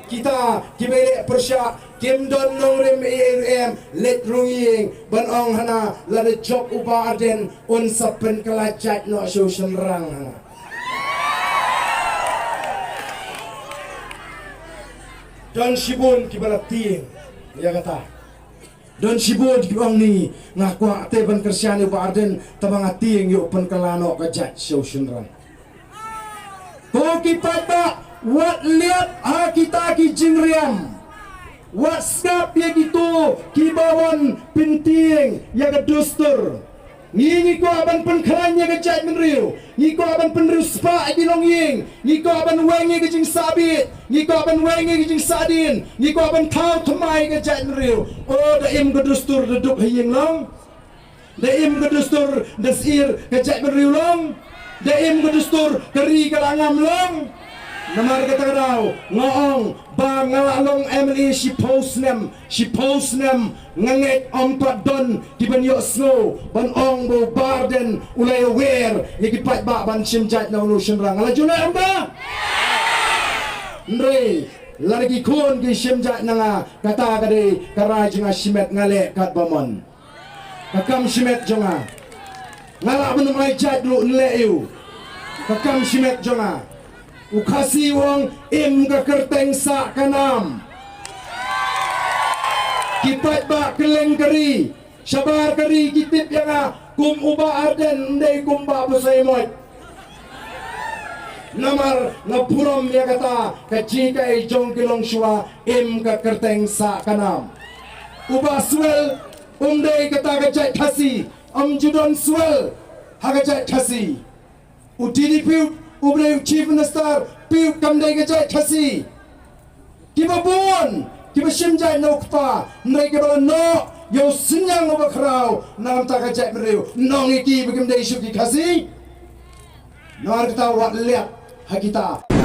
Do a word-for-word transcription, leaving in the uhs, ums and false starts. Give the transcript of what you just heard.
Kita kiba leh pyrshah kim don nongrim ei ei ruh em, leit rung ïing ban ong hana lada jop u Bah Ardent un sa pynkylla jait noh sha u shynrang hana. Don shibun kiba la tieng ïa kata. Don shibun kiba ong ni nga kwah te ban kyrshan ïa u Bah Ardent tangba nga tieng ïa u pynkylla noh ka jait sha u shynrang. Ko ki paidbah, wat liat ha kita ki jingriam. Wat sngap ïa kito kiba wan pyntieng ïa ka dustur. Ngi ngi kwah ban pynkhlaiñ ïa ka jaitbynriew. Ngi kwah ban pynriewspah ïa ki longïing. Ngi kwah ban weng ïa ka jingsahbit. Ngi kwah ban weng ïa ka jingsahdien. Ngi kwah ban thaw thymmai ïa ka jaitbynriew. O, da im ka dustur da duk ha ïing long. Da im ka dustur da sir ka jaitbynriew long. Da im ka dustur ka ri ka la ngam long. Namar kata ka daw nga ong ba nga la long M L A shiphew snem, shiphew snem nga ngeit ym pat don kiban ïohsngew ban ong ba u Bah Ardent u la ïawer ïa ki paidbah ban shim jait na u shynrang. Nga la ju leh ym ba? Hynrei lada ki khun ki shim jait na nga, kata ka dei ka rai jong nga, shimet nga leh katba mon. Ka kam shimet jong nga. Nga lah ban ym ai jait ruh, nleh ïa u. Ka kam shimet jong nga. U Khasi u ong im ka kyrteng sah ka nam. Ki paidbah kylleng ka ri, shabar ka ri ki tip ïa nga kum u Bah Ardent, ym dei kum Bah Basaiawmoit. Namar nga burom ïa kata ka jingkyrkhu jong ki longshuwa, im ka kyrteng sah ka nam. U Bah Swell um dei kata ka jait Khasi, um ju don swell ha ka jait Khasi. U D D Pute uba dei u Chief Minister Pute kam dei ka jait Khasi. Kiba bun kiba shim jait na u kpa, hynrei kiba la noh ïa u synñiang uba khraw na ka bynta ka jaitbynriew, nong ïa ki ba kim dei shuh ki Khasi. Namar kata wat liat ha kita.